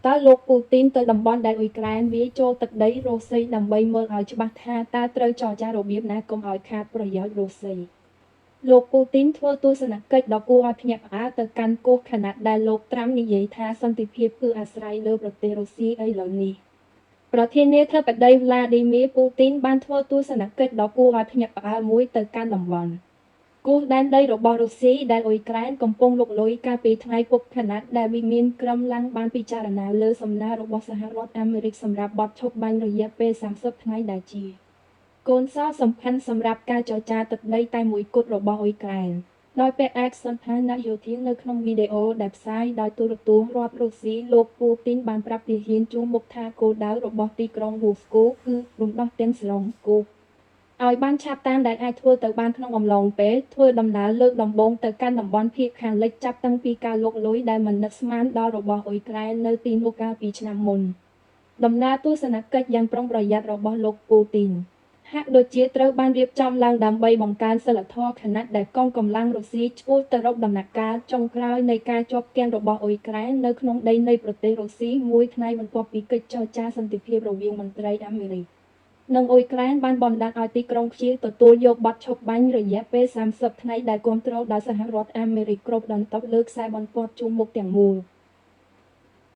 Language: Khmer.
តើលោកពូទីនទៅតំបន់ដែលអ៊ុយក្រែនវាយចូលទឹកដីរុស្ស៊ីដើម្បីមើលឲ្យច្បាស់ថាតើត្រូវចរចារបៀបណាកុំឲ្យខាតប្រយោជន៍រុស្ស៊ី លោកពូទីនធ្វើទស្សនកិច្ចដ៏គួរឲ្យភ្ញាក់ផ្អើលទៅកាន់គូសខណៈដែលលោកត្រាំនិយាយថាសន្តិភាពគឺអាស្រ័យលើប្រទេសរុស្ស៊ីឥឡូវនេះ ប្រធានាធិបតី វ្លាឌីមៀ ពូទីន បានធ្វើទស្សនកិច្ចដ៏គួរឲ្យភ្ញាក់ផ្អើលមួយទៅកាន់តំបន់គូសដែនដីរបស់រុស្ស៊ីដែលអ៊ុយក្រែនកំពុងលុកលុយកាលពីថ្ងៃពុធ ខណៈដែលវិមានក្រឹមឡាំងបានពិចារណាលើសំណើរបស់សហរដ្ឋអាមេរិកសម្រាប់បទឈប់បាញ់រយៈពេល ៣០ ថ្ងៃដែលជាកូនសោសំខាន់សម្រាប់ការចរចាទឹកដីតែមួយគត់របស់អ៊ុយក្រែន ដោយពាក់ឯកសណ្ឋានយោធានៅក្នុងវីដេអូដែលផ្សាយដោយទូរទស្សន៍រដ្ឋរុស្ស៊ី លោកពូទីនបានប្រាប់ទាហានជួរមុខថាគោលដៅរបស់ទីក្រុងមូស្គូគឺរំដោះទាំងស្រុងគូសឲ្យបានឆាប់តាមដែលអាចធ្វើទៅបានក្នុងអំឡុងពេលធ្វើដំណើរលើកដំបូងទៅកាន់តំបន់ភាគខាងលិចចាប់តាំងពីការលុកលុយដែលមិននឹកស្មានដល់របស់អ៊ុយក្រែននៅទីនោះកាលពីឆ្នាំមុន ដំណើរទស្សនកិច្ចយ៉ាងប្រុងប្រយ័ត្នរបស់លោកពូទីន ហាក់ដូចជាត្រូវបានរៀបចំឡើងដើម្បីបង្កើនសីលធម៌ខណៈដែលកងកម្លាំងរុស្ស៊ីឆ្ពោះទៅរកដំណាក់កាលចុងក្រោយនៃការជាប់គាំងរបស់អ៊ុយក្រែននៅក្នុងដីនៃប្រទេសរុស្ស៊ីមួយថ្ងៃបន្ទាប់ពីកិច្ចចរចាសន្តិភាពរវាងមន្ត្រីអាមេរិក និងអ៊ុយក្រែនបានបណ្ដាលឲ្យទីក្រុងព្យាវទទួលយកបទឈប់បាញ់រយៈពេល ៣០ ថ្ងៃដែលគាំទ្រដោយសហរដ្ឋអាមេរិកគ្របដណ្តប់លើខ្សែបន្ទាត់ជួរមុខទាំងមូល។